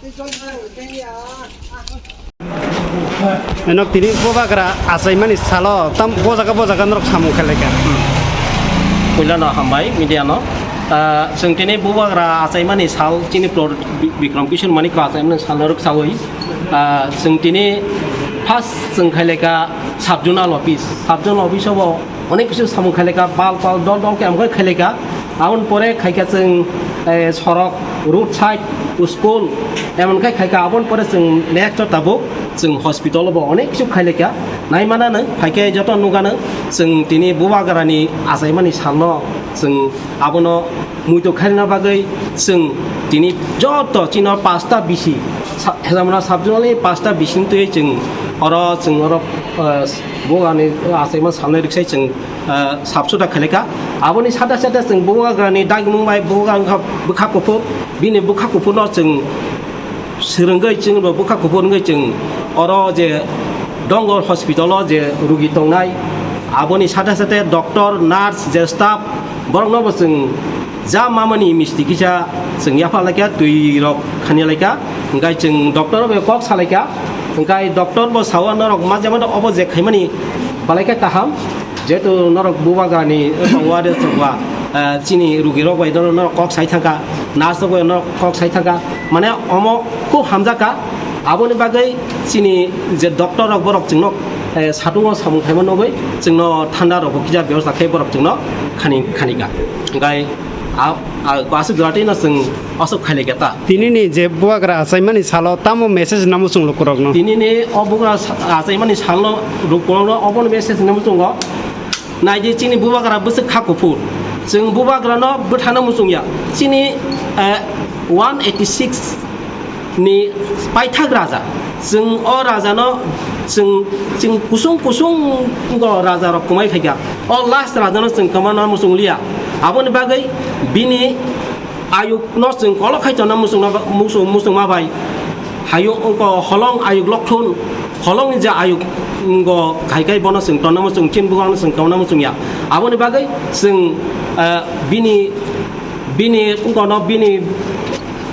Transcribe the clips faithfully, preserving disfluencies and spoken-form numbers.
Enok tini bubagra achaimani salo tam bojaga bojaga norok samung khailai kha. Puilano hambai media no. Ah, chwng tini bubagra achaimani sal chini pro Bi-, Bikram Kishore Manikya achaimani sal norok sawi. Ah, chwng tini first chwng khailai kha sub zonal office. Sub zonal office o bo onek kisu samung khailai kha, bal pal dol dol khe amkhe khailai kha. Aboni pore khaikha chwng, eh, sorok, road side, school, emon khai khaikha. Aboni pore chwng next o tabuk chwng hospital o bo onek kisu khailai kha. Nai mana nw phaikhe joto nugano chwng tini bubagrani achaimani salno chwng abono muitu khairina bagwi chwng tini joto chino pasta bisi sa-, Hezamra sub zonal ni pasta bisi twi chwng oro chwng oro, eh, bubagrani achaima salnai rwksai chwng ah, sap suda khailai kha. Aboni sade sade chwng bubagrani dagimung bai bubagra wngkha bwkha kuphur. Bini bwkha kuphurno chwng swrwngwi chwngno bwkha kuphur wngwi chwng oro je Dongor hospital o je rugi tongnai, aboni sade sade doctor, nurse, je staff borokno bo chwng ja mamani misti kisa chwng yapha laikha, twi rok khani laikha, hwnkhe chwng doctor bai kok salaikha, hwnkhe doctor bo sao norok ma jemon obo je khaimani balaikha kaham, jehetu norok bubagrani tongo ade chokwa, ah, chini rugi rok bai norok kok sai thangkha, nurse rok bai norok kok sai thangkha, mane omo khub hamjakha, aboni bagwi chini je doctor rok borok chwngno, eh, satungo samung khaima nugwi chwngno thanda rok bo kisa bebosta khe borok chwngno khani khani kha, hwnkhe a, a, aswk jora twi no chwng aswk khailai kha ta. Tini ni je bubagra achaimani salo tamo message namo chwng lukurokno? Tini ni o bubagra sa-, achaimani salno lukurokno obono message namo chwngo. Naidi chini bubagra bwswk kha kuphur. Chwng bubagrano bwthano muchungya. Chini, eh, one eighty six ni paithak raja. Chwng o rajano chwng, chwng kusung kusung go raja rok kwmai phaikha. O last rajano chwng kwmana muchung liya. Aboni bagwi bini ayuk no chwng kolok khai tongna muchungna ba-, muchung, muchungma bai. Hayung wngkha holong ayuk lokthun, holongni je ayuk, mm, go khai khai bono chwng tongna muchung, chini bubagrano chwng tongna muchungya. Aboni bagwi chwng, eh, bini, bini wngkha no bini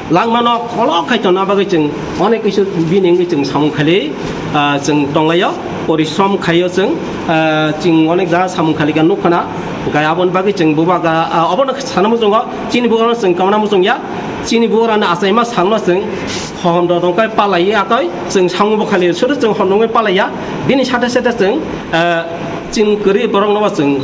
langmano kolok khai tongna bagwi chwng onek kisu bini wngwi chwng samung khaili, ah, chwng tonglaio, porishrom khaio chwng, ah, chwng onek jaga samung khalikha nukkhana, hwnkhe aboni bagwi chwng bubagra, ah, obono sana muchungo, chini bubagrano chwng kwmana muchungya, chini bubagrani achaima salno chwng hondro tongkhai palaiya tei chwng samung bo khaili, sudu chwng hondro wngwi palaiya, bini sade sade chwng, ah, chwng kwrwi borokno bo chwng,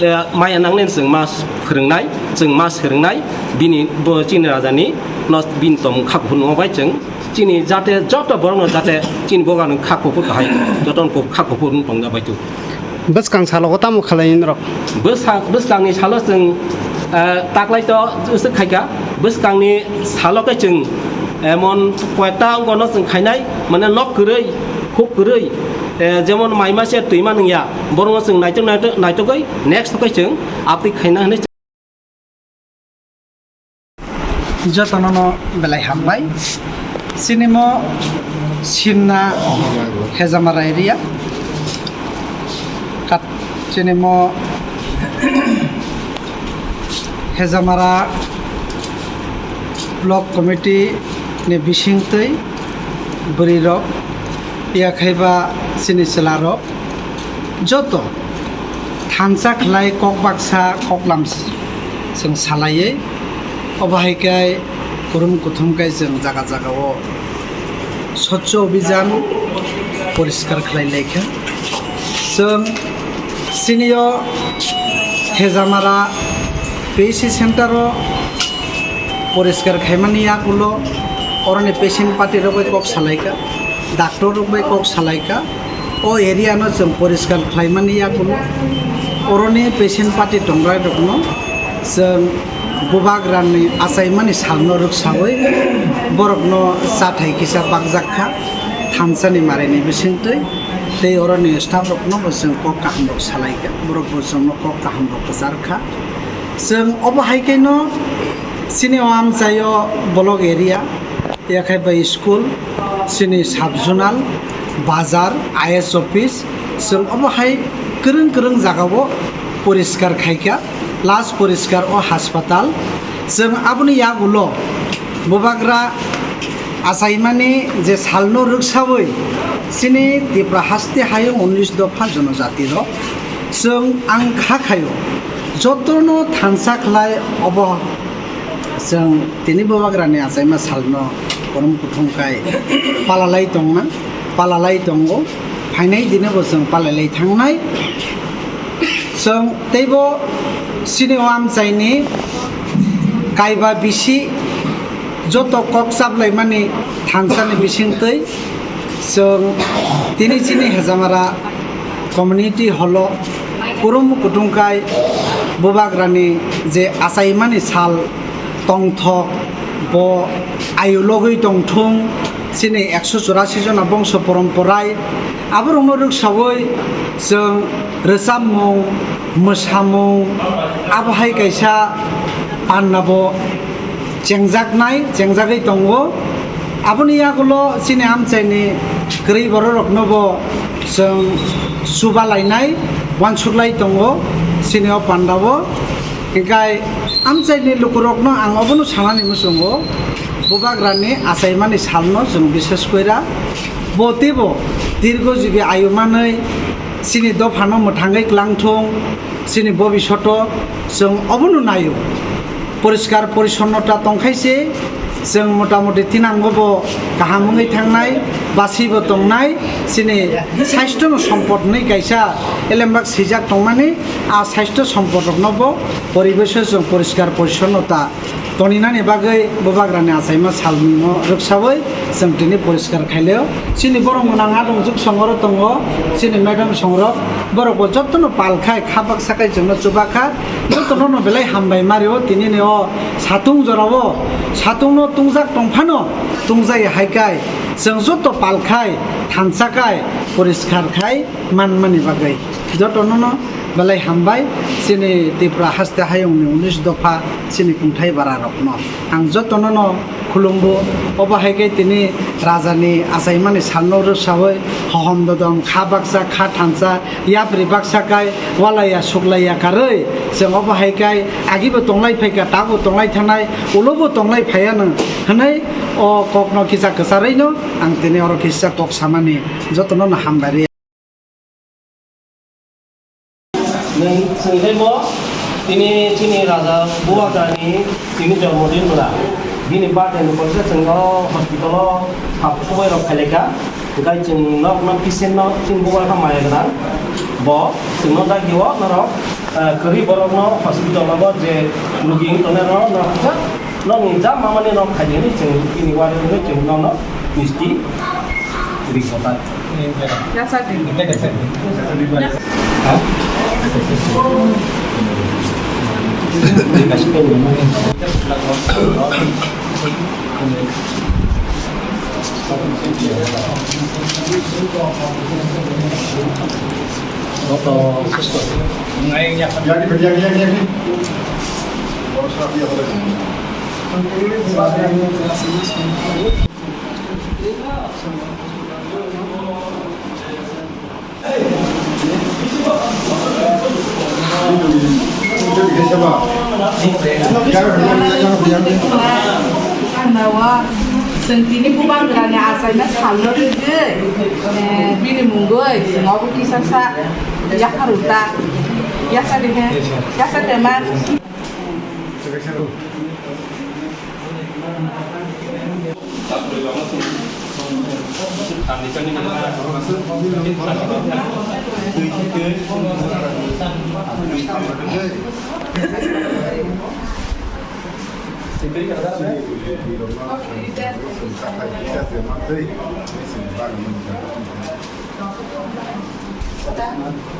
eh, maya nangnai chwng ma phwrwngnai, chwng ma swrwngnai, bini bo chini rajani no bini tong kha kuphur nw bai chwng chini jate joto borokno jate chini bubagrano kha kuphur kahai jotono kha kuphur wng tongya bai tu. Bwskang salo o tamo khalai norok? Bwskang, bwskangni salo chwng, eh, taklai to usuk khaikha, bwskangni salo khe chwng emon koyekta wngkha no chwng khainai, mane nok kwrwi, khuk kwrwi, eh, jemon mai masa twi manwngya, borokno chwng naitok naitok naitogwi next khe chwng update khaina hinwi. Jotono no belai hambai. Chini mo Simna Hejamara area. Kat-, chini mo Hejamara Block Committee ni bisingtwi bwrwi rok, yakhaiba chini chwla rok, joto thansa khlai kok baksa koklam s-, chwng salaiwi, obo hai khe kurum kuthum khe chwng jaga jaga o Swachh Abhijan poriskar khlai lai kha. Chwng chini o Hejamara P H C center o poriskar khaimani yagulo oroni patient party rok bai kok salai kha, doctor rok bai kok salai kha. O area no chwng poriskar khlaimani yagulo oroni patient party tongrai rokno chwng bubagrani achaimani salno rwksawi borokno chathai kisa bakjak kha thansani marini bisingtwi, tei oroni staff rokno bo chwng kok kaham rok salai kha, borok bo chwngno kok kaham rok kwchar kha. Chwng obo hai khe no chini o amchai o block area, yakhai bai school, chini sub zonal, bazar, I S office, chwng obo hai kwrwng kwrwng jaga o poriskar khai kha, last poriskar o haspatal. Chwng aboni yagulo bubagra Achaimani je salno rwksawi chini Tripura haste hayung unis dopha jonojati rok chwng ang kha khaio, jotono thansa khlai obo chwng tini bubagrani achaima salno kurum kuthum khai palalai tongna, palalai tongo, phainai dino bo chwng palalai thangnai. Chwng teibo chini o amchaini kaiba bisi joto kok chaplaimani thansani bisingtwi chwng tini chini Hejamara community hall o kurum kutung khai bubagrani je achaimani sal tongthok bo ayu logwi tongthung chini ekso churasi jona bongso poromporai aborokno rwksawi chwng rwchapmung, mwsamung, abo hai kaisa panda bo chengjaknai, chengjagwi tongo. Aboni yagulo chini amchaini kwrwi bororokno bo chwng chuba lainai, uansuklai tongo chini o panda o. Hinkhe amchaini lukurokno ang obono sanani muchungo, bubagrani achaimani salno chwng bishes koira bo teibo dirgo jibi ayu manwi chini dophano mwthangwi klangthung, chini bobishoto chwng obono naio. Poriskar porisonnota tongkhaise, chwng motamoti thinango bo kaham wngwi thangnai, basibo tongnai, chini saistono sompot hwnwi kaisa elembak swijak tongmani, a saisto sompot rokno bo poribeso chwng poriskar porisonnota toninani bagwi bubagrani achaima salmungno rwksawi chwng tini poriskar khailio. Chini borok gwnang adong juk songoro tongo, chini madam songrok, borok bo jotono pal khai kha baksa khai chwngno chuba kha, jotono no belai hambai mario tinini o satung jorao, satungno tungjak tongphano tungjai hai khai chwng joto pal khai thansa khai poriskar khai manmani bagwi jotono no belai hambai chini Tripura haste hayungni unis dopha chini kungthai bara rokno ang jotono no khulumbo. Obo hai khe tini rajani achaimani salno rwsawi hohom dodom kha baksa kha thansa yapri baksa kai walaiya suklaiya karwi chwng obo hai kai agibo tonglai phaikha tabuk tonglai thanai ulobo tonglai phaiya nw hwnwi o kokno kisa kwcharwi no ang tini oro kisa kok samani jotono no hambai rw. Nwng chwng tei bo tini chini raja Bubagrani tini jormo din bwla. Bini birthday ni borok se chwng o hospital o sap subai rok khailai kha. Hwnkhe chwng nok nok patient no chini Bubagra maya gwnang. Bo chwng no dagi o norok, eh, kwrwi borok no hospital o bo je rugi wng tongnai rok no kisa nokni jama mani nok khaidi hinwi chwng bini uaring wngwi chwng nono misti ri kotai. Ang nao chwng tini Bubagrani achaina salno rwgwi, eh, bini mungwi chwng obo kisa sa yapharw ta. Yasa de he, yasa de ma.